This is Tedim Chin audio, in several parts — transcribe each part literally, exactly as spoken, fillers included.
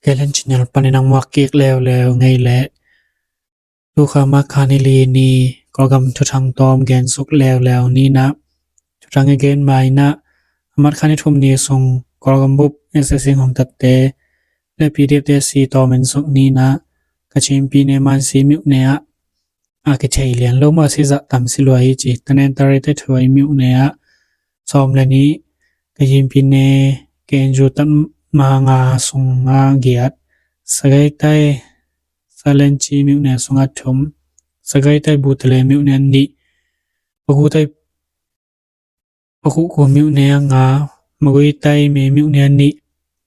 Kei Len Channel panin a muak kik leuleu ngei leh, tu kha March kha ni li ni Kawlgam thuthang tawm gensuk leuleu ni in ah, thuthang i gen ma in ah, March kha ni thum ni sung Kawlgam bup S A C ngongtatte le P D F te si tawm en suk ni in ah, Kachin pyine Mansi myone ah a kithei lian lo mah si zah tam si lua hi ci. Tanintharyi Taithawai myone ah sawm le nih, Kachin pyine K N U tatma nga sungah giat, Sagaing Tai Salenchi myone sungah thum, Sagaing Tai Butele myone ah nih, Paku Tai Pakuku myone ah nga, Magway Tai Mae myone ah nih,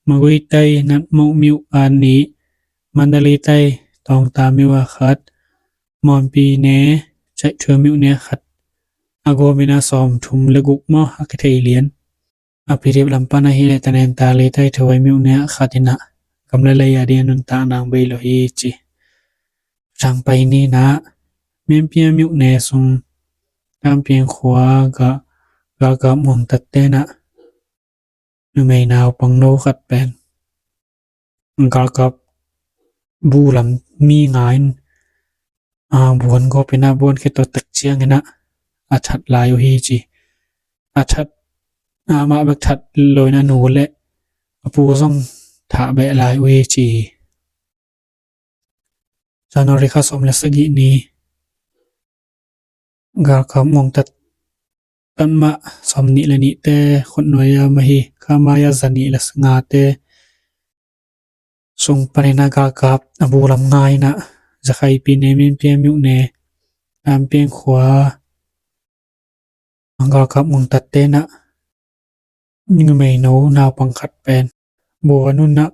Magway Tai Natmo myone ah nih, Mandalay Tai Tawngta myone ah khat, Mon pyine Chaithu myone ah khat, a gawm in ah sawm thum le guk maw a kithei lian. A P D F lam pan ahih leh Tanintharyi Taithawai myone ah khat in ah gam le lei a ding a nuntak nang bei lo hi ci. Thang pai ni in ah, Myanpyine myone sung Tampyeng khua ah galkap ngongtatte in ah numei naupangno khat pen galkap bu lam mi nga in a buan gawp in ah buan khit tawh tek ciangin ah a that lai uh hi ci. A that, amah bek that lo in a nu le a pu zong thah beh lai uh hi ci hi. January kha sawm le sagih ni galkap ngongtat tan mah sawm nih le nihte khutnuai a mah hi. Kha mai a za nih le sangate sung panin ah galkap a bu lam nga in ah Jakhai pyine Myanpyine myone Tampyeng khua ah galkap ngongtatte in ah numeino naupang khat pen buan un ah,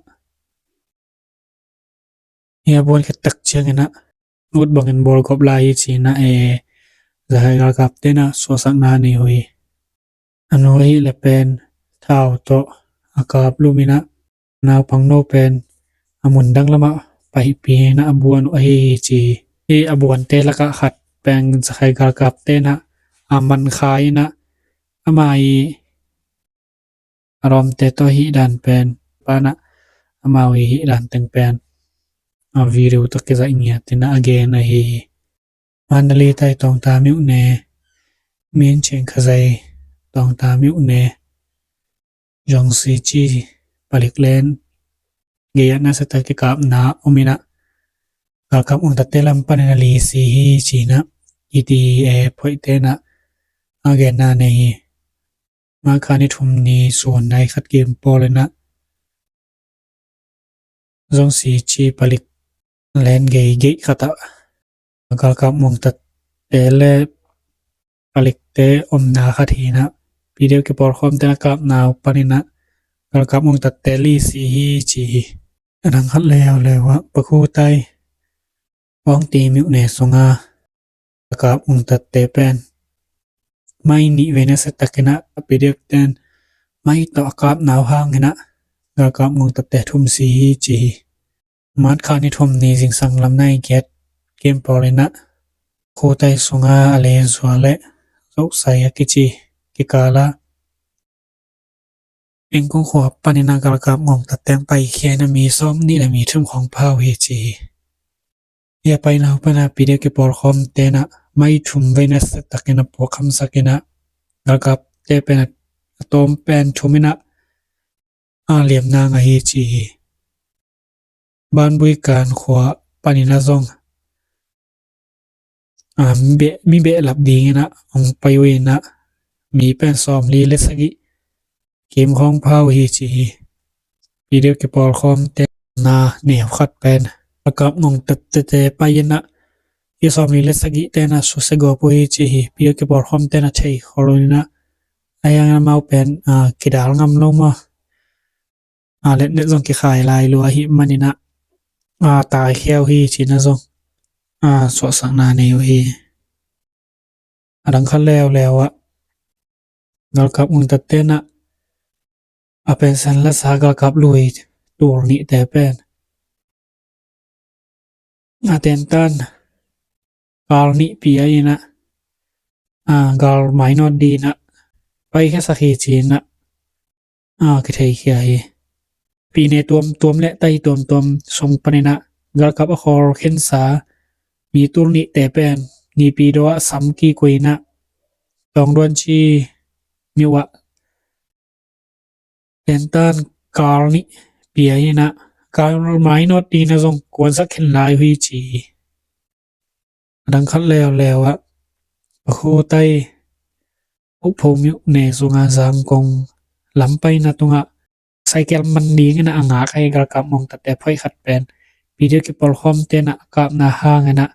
hi a buan khit tak ciangin ah ut bangin bawl gawp lai hi ci in ah e, Jakhai galkapte in ah suahsakna nei uh hi. A nu ahih leh pen thau tawh a kap lum in ah naupangno pen a mun dang lamah paihpih in ah a buan uh ahi hi ci hi. A buante lakah khat pen Jakhai galkapte in ah a man kha in ah ama i a lawmte tawh hih dan pen pan ah amau i hih dan teng pen a video tawh kizaih ngiat in ah a gen ahi hi. Mandalay Tai Tawngta myone, Myen Ching Khazai Tawngta myone, Zong Si Chi palik len gei-ah nasia tak kikapna om in ah galkap ngongtatte lam panin a li si hi ci in ah E T A phoihte in ah a genna nei hi. March kha ni thum ni suan nai khat kim pawl in ah Zong Si Chi palik len gei gei khat ah galkap ngongtatte le palikte omna khat hi in ah P D F kipawlkhawmte in a kapna uh panin ah galkap ngongtatte li si hi ci hi. A dang khat leuleu ah Paku Tai Pawngti myone sungah galkap ngongtatte pen mai nih vei nasia tak in ah P D F ten mai tawh a kapna uh hang in ah galkap ngongtatte thum si hi ci hi. March kha ni thum ni zingsang lam nai giat kim pawl in ah Paku Tai sungah a Lezua le Zosai a kici kikal ah Pengkung khua panin ah galkap ngongtatte in paikhia in ah mi sawm nih le mi thum khawng pha uh hi ci hi. Hi a paina uh pan ah P D F kipawlkhawmte in ah mai thum vei nasia tak in ah puak khamsak in ah galkapte pen a tawm pen thum in ah a liamna ngah hi ci hi. Banbui Kan khua panin ah zong a, mi beh, mi behlap dingin ah hong pai uh in ah mi pen sawmli le sagih kim khawng pha uh hi ci hi. P D F kipawlkhawmte na neu khat pen galkap ngongtatte pai in ah hi sawmli le sagihte in ah susia gawp uh hi ci hi. P D F kipawlkhawmte na thei khol uh in ah a hiang in amau pen a, kidal ngam lo maw a, letnet zong kikhai lai lua ahih manin ah a, taikhia uh hi ci in ah zong a, suahsakna nei uh hi. A dang khat leuleu ah galkap ngongtatte in ah a pension la sa galkap lui tul nihte pen a tentan gal nihpi a in ah a, gal mainawt ding in ah paikhiasak hi ci in ah a, kitheikhia hi. Pine tuamtuam le tai tuamtuam sung panin ah galkap a khawl khinsa mi tul nihte pen Naypyidaw ah sam kik uh in ah, Taungdawnchi myo ah tentan kal nih pia in ah, kal mainawt dingin ah zong kuansak khin lai uh hi ci hi. A dang khat leuleu ah Pakhutai Ukpho myone sungah Zangkong lam paina tungah cycle man dingin ah a ngak ahi galkap muangtatte phoih khat pen PDF kipawlkhawmte in ah a kapna hangin ah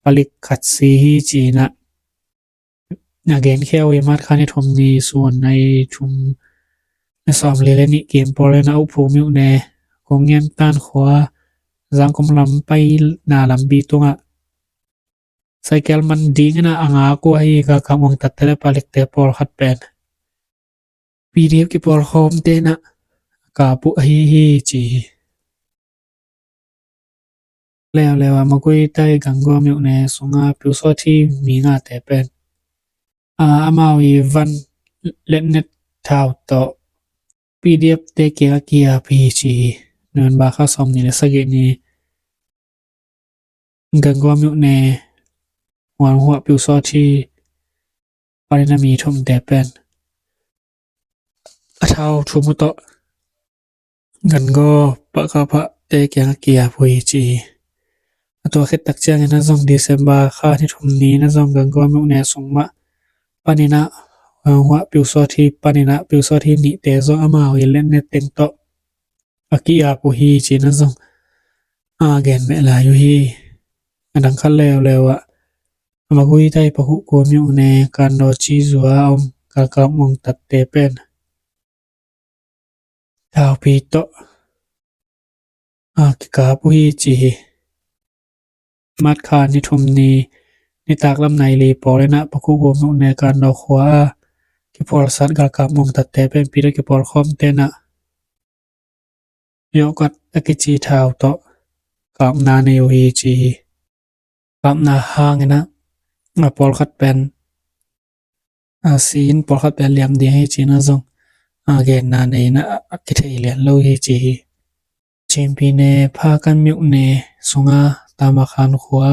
palik khat si hi ci-in ah a genkhia uh hi. March kha ni thum ni sun nai thum ni sawmli le nih kum pawl in ah Ukpho myone Kongem Tan khua Zangkong lam paina lampi tungah cycle man dingin ah a ngak uh ahi galkap muangtatte le palikte pawlkhat pen PDF kipawlkhawmte in ah a kap uh ahi hi ci hi. Leuleu ah Maguitai Gangaw myone sungah Pyusawthi mi ngate pen amau i van letnet thau tawh PDF te kiangah ki-ap hi ci hi. November kha sawmnih le sagih ni Gangaw myone Huanhuah Pyusawthi panin a mi thumte pen a thau thum uh tawh Gangaw pahkapahte kiangah ki-ap uh hi ci hi. A tua khit tak ciangin ah zong December kha ni thum ni-in ah zong Gangaw myone sung mah panin ah Huanhuah Pyusawthi panin ah Pyusawthi nihte zong amau i letnet teng tawh a ki-ap uh hi ci-in ah zong a gen beh lai uh hi. A dang khat leuleu ah Maguitai Pakhutkhu myone Kandawchi zua a om galkap muangtatte pen thaupi tawh a kikap uh hi ci hi. March kha ni thum ni nitaklam nai li pawl in ah Pakhutkhu myone Kandaw khua a kiphawlsat galkap muangtatte pen PDF kipawlkhawmte in ah yogurt a kici thau tawh kapna nei uh hi ci hi. Kapna hangin ah a pawlkhat pen a si in pawlkhat pen liam ding hi ci-in ah zong a genna nei in ah a kithei lian lo hi ci hi. Chin Pyine Phakan myone sungah Tamakhan khua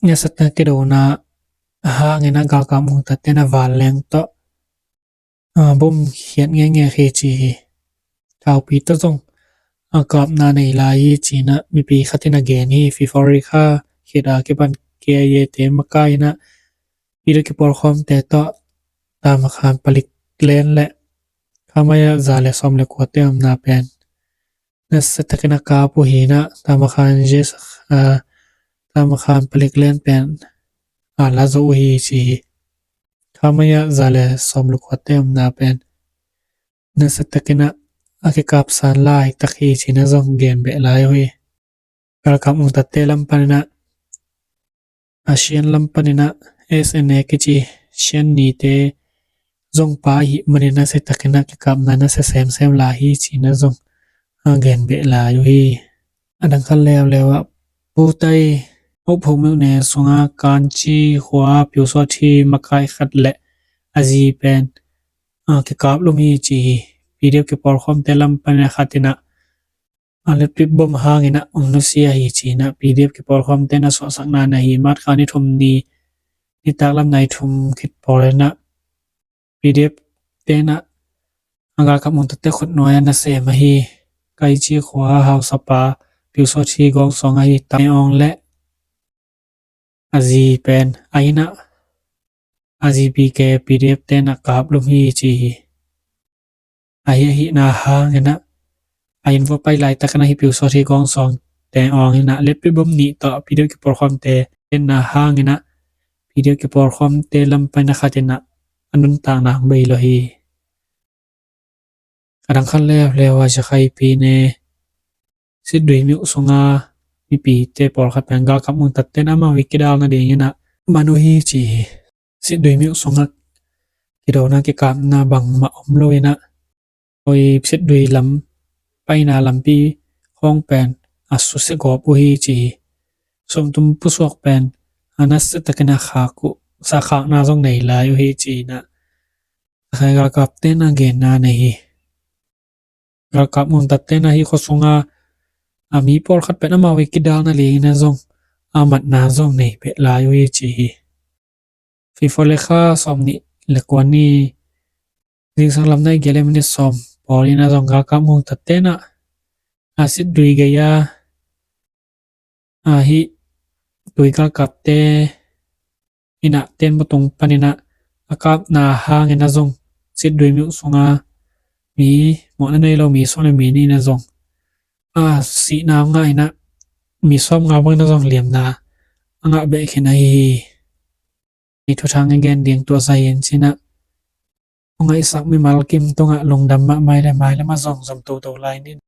nasiatak kidona hangin ah galkap muangtatte in ah vanleng tawh a bom khiat ngekngek hi ci hi. Thaupi tawh zong a kapna nei lai hi ci-in ah mipi khat in a gen hi. February kha khit a kipan KIA te makai in ah PDF kipawlkhawmte tawh Tamakhan palik len le khamaya za le sawm le kuate omna pen nasiatakin a kap uh hi in ah Tamakhan je a Tamakhan palik len pen a la zo uh hi ci hi. Khamaya za le sawm le kuate omna pen nasiatakin ah a kikapsan laitak hi ci-in ah zong gen beh lai uh hi. Galkap muangtatte lam panin ah a Shan lam panin ah SNA kici Shan nite zong pai ahih manin nasiatakin ah kikapna nasia semsem lai hi ci-in ah zong a gen beh lai uh hi. A dang khat leuleu ah Pu Tai Ukpho myone sungah Kanchi khua Pyusawthi makai khat le a zi pen a kikap lum hi ci hi. PDF kipawlkhawmte lam panin ah khat in ah a letpip bom hangin ah hong nusia hi ci-in ah PDF kipawlkhawmte in a suahsakna na hi. March kha ni thum ni nitaklam nai thum khit pawl in ah PDF te in ah a galkap muangtatte khutnuai ah nasem ahi Kaichi khua hausapa Pyusawthi gawngsawng ahi Tae Aung le a zi pen a inn ah a zi pike PDF te in ah kap lum hi ci hi. Ahi ahihna hangin ah a inn vua pai laitakin ahi Pyusawthi gawngsawng Tae Aung in ah letpip bom nih tawh PDF kipawlkhawmte tenna hangin ah PDF kipawlkhawmte lam panin ah khat in ah a nuntakna hong bei lo hi. A dang khat leuleu ah Jakhai Pyine Sitdui myo sungah mipite pawlkhat pen galkap muangtatte in amau i kidal nadingin ah man uh hi ci hi. Sitdui myo sungah kidona kikapna bangmah om lo in ah Sitdui lam paina lampi khawng pen a susia gawp uh hi ci hi. Sumtum pusuak pen a nasiatakin a khak uh, sa khakna zong nei lai uh hi ci-in ah Jakhai galkapte in a genna nei hi. galkap ngongtatte na hih khua sunga a mi pawlkhat pen amau i kidalna liangin a zong a matna zong nei peh lai uh hi ci hi. Fifa le kha sawm nih le kua ni zingsang lam nai giat le minit sawm pawl in a zong galkap ngongtatte na a sit dui gei a a hih tui galkapte inah ten butung paninah a kapna hangin a zong sit dui miuh sunga mi mawhna nei lo mi sawm le mi nih in a zong a sihna ngah inah mi sawm nga bangin a zong liamna a ngah beh khin ahi hi. Hih thuthang i gen ding tuah sa hi in cinah hong ngaihsak mimal kim tungah lungdam mahmah le mai le ma zong zom toto lai nin.